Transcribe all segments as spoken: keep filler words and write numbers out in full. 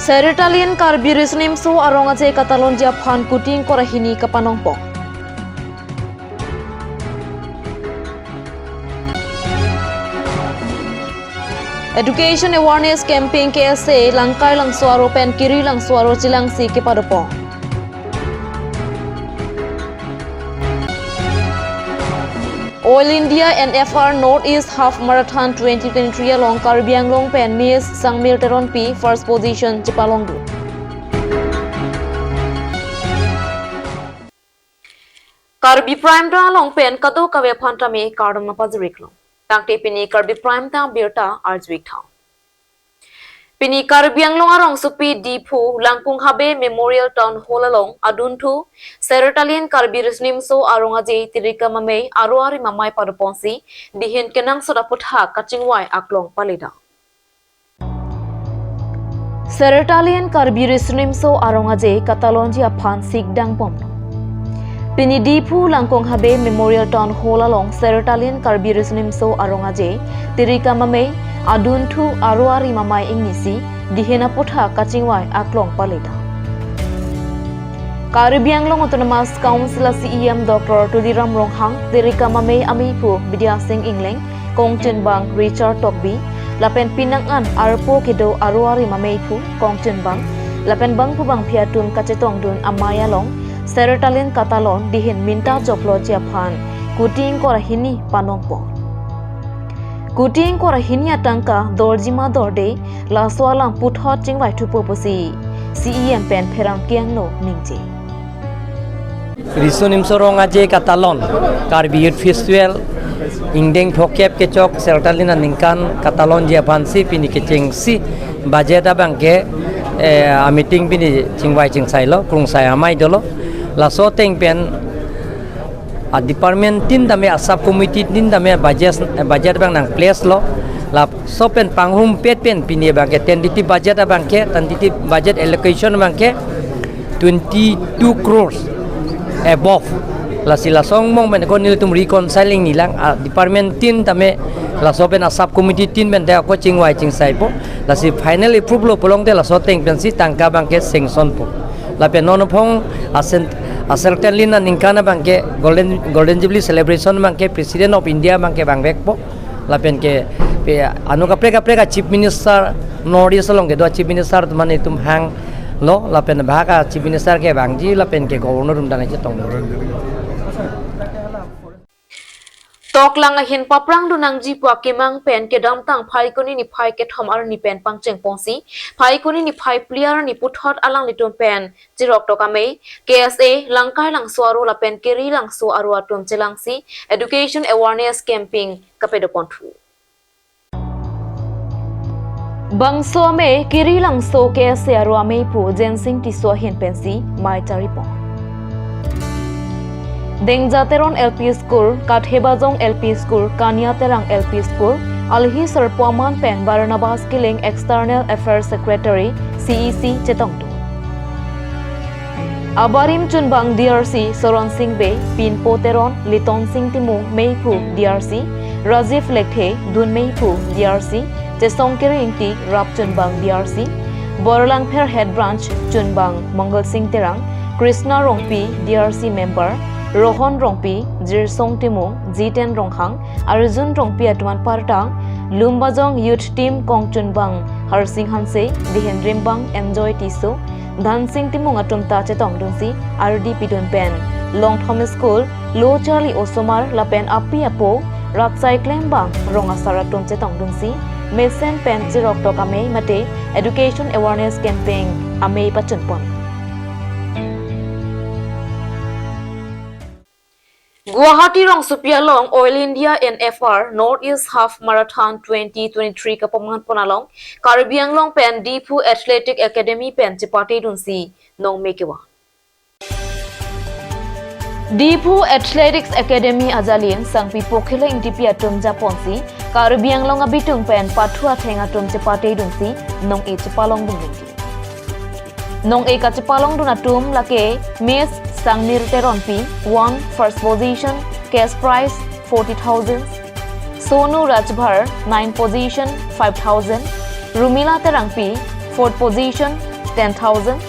Serer Talyen Karbi Riso-Nimso Arong Aje katalonji aphan kuti ingkoi ra hini kapanongpon. Education Awareness Campaign K S A Langkai Langso aro pen Kiri Langso aro chelangsi kepadopon. All India N F R North East Half Marathon twenty twenty-three along Karbi Anglong pen Miss Sangmir Teronpi first position chepalongdun. Karbi Prime Time along pen kadokave aphan tame kardom nangpajir-iklo. Tangte pini Karbi Prime Time abirta arju-ik tha. Pini Karbi Anglong arongsopi Diphu Langkung Habe Memorial Town Hall along adunthu Serer Talyen Karbi Riso-Nimso Arong Aje Tirikam Amei Aro Arim Amei padoponsi dihin kenangsot aputhak kachingvai aklong paledam. Serer Talyen Karbi Riso-Nimso Arong Aje katalonji aphan sikdang bomlo. Pini Diphu Langkung Habe Memorial Town Hall along Serer Talyen Karbi Riso-Nimso Arong Aje Tirikam Amei adunthu Aro Arim Amei ingnisi dihin aputhak kachingvai aklong paledam. Karbi Anglong Autonomous Council a C E M Doctor Tuliram Ronghang, Tirikam Amei ameiphu Bidya Sing Engleng, kongchunbang Richard Tokbi, lapen penang an arpo kedo Aro Arim ameiphu kongchunbang, lapen bangphu bangphi atum kachetongdun amei along Serer Talyen katalon dihin minta jokloji aphan kuti ingkoi ra hini panongpon. Kuti ingkoi ra hini atangka dorji ma dorde, laso alam puthot chingvaithupo pusi C E M pen pherangke angno ningje. Riso-Nimso Arong Aje katalon, Karbi Youth Festival, ingdeng phokep kechok Serer Talyen aningkan katalonji aphansi pini kechengsi budget abangke, eh, a meeting pini chingvai chingsailo, krungsai amei dolo. Laso ateng pen a department tin tame, a sub committee tin tame budget, budget abang nang place lo. Laso pen pangrumpet pen pini abangke tentative budget abangke, tentative budget allocation abangke twenty-two crores above. Lasi laso angbong pen ko nelitum reconciling nilang, a department tin tame laso pen a sub committee tin pen te ako chingvai chingsaipo. Lasi final approve lo pulote laso ateng pensi tangka abangke sanction po. Lapen non aphong a Sen-, a Serer Talyen aningkan abangke Golden, Golden Jubilee celebration abangke President of India abangke vangvekpo. Lapen ke, pe, ano kaprek kaprek a Chief Minister, North East along kedo a Chief Minister atum an itum hanglo, lapen bhag a Chief Minister ke vangji, lapen ke Governor atum dang chetong. Toklang ahin paprangdun nangji pu akemang pen kedamtang Phaikuni niphai kethom arni pen pangchengponsi, Phaikuni niphai phli arni puthot alanglitum pen cheroktok amei, K S A, Langkai Langso aro lapen Kiri Langso aro atum chelangsi Education Awareness Campaign kapadoponthu. Bangso amei Kiri Langso K S A aro ameiphu Jensing Tisso ahin pensi mei charipon. Dengja Teron L P School, Kathebajong L P School, Kania Terang L P School, Alhi Sarpo Aman pen Barnabas Killing External Affairs Secretary, C E C chetongdun. Abarim chunbang D R C Soron Sing Bey, Pinpo Teron, Liton Sing Timung, meiphu D R C, Rajiv Lekthe, dun meiphu D R C, Chesong Kering Ingti, rap chunbang D R C, Borlangpher Head Branch chunbang Mangal Sing Terang, Krishna Rongpi, D R C member, Rohon Rongpi, Jirsong Timung, Jiten Ronghang, Arjun Rongpi atum an partang, Lumbajong Youth Team kongchunbang Harsing Hanse, dihin rimbang Enjoy Tisso, Dhansing Timung atum ta chetongdunsi ardi pidun pen Longthom School, Lo Charli Osomar lapen api apo rat sai klembang rong asar atum chetongdunsi mesen pen cheroktok amei mate Education Awareness Campaign amei pachunpon. Guwahati rongsopi along All India N F R North East Half Marathon twenty twenty-three kapamanpon along Karbi Anglong pen Diphu Athletic Academy pen chepatedunsi nongme kevan. Diphu Athletics Academy ajalin sangpi Pokhila Ingtipi atum japonsi Karbi Anglong abitung pen pathu atheng atum chepatedunsi nong-e chepalongdun ningje. Nong-e kachepalongdun atum lake Miss Sangmir Teronpi, one first position, cash prize forty thousand, Sonu Rajbhar, nine position, five thousand, Rumila Terangpi, fourth position, ten thousand,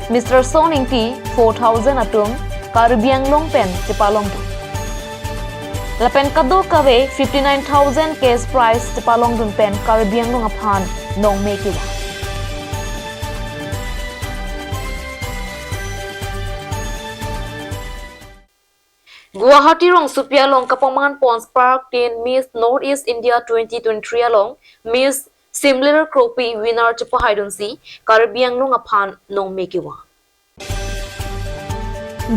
Mister Son Ingti four thousand atum Karbi Anglong pen chepalongdun. Lapen kadokave fifty nine thousand cash prize chepalongdun pen Karbi Anglong aphan nongme kevang. Guwahati rongsopi along kapaman pon Spark ten Miss North East India twenty twenty-three along Miss Simlir Kropi winner chepahaidunsi Karbi Anglong aphan nongme kevang.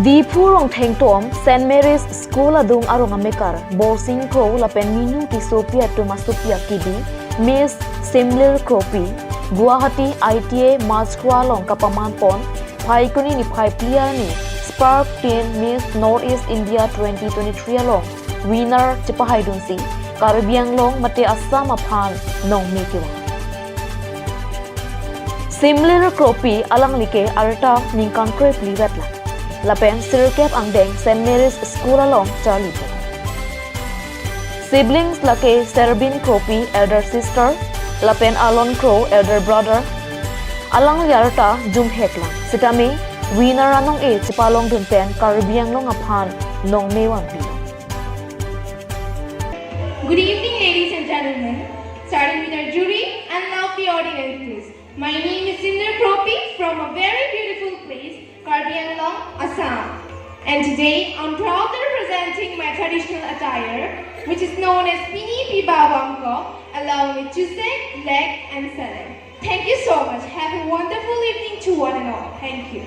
Diphu rong thengtom Saint Mary's School adung arong amekar Borsing Kro lapen Minu Tissopi atum asopi akibi Miss Simlir Kropi Guwahati I T A Machkroa along kapaman pon Phaikuni niphai phli arni Spark ten Miss North East India twenty twenty-three along winner chepahaidunsi Karbi Anglong mate Assam aphan nongme kevang. Simlir Kropi alanglike arta ningkan krephli vetlang. Lapen sirkep angdeng Saint Mary's School along charlipon. Siblings lake Serbin Kropi elder sister, lapen Alon Kro elder brother. Alangli arta jumheklang. Sitame winner anong-e chepalongdun pen Karbi Anglong aphan nongme vangpi. Good evening, ladies and gentlemen, starting with our jury and lovely audiences. My name is Simlir Kropi from a very beautiful place, Karbi Anglong, Assam. And today, I'm proudly representing my traditional attire, which is known as Pini Piba Wangkok, along with Chusek, Lek, and Selek. Thank you so much. Have a wonderful evening to one and all. Thank you.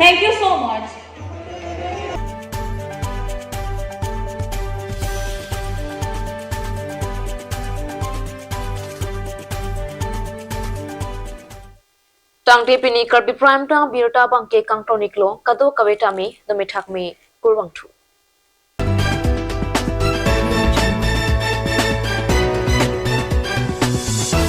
Thank you so much. Tangte pini Karbi Prime Time abirta abangke kangton-iklo, kadokave tame nome thakme kurvangthu.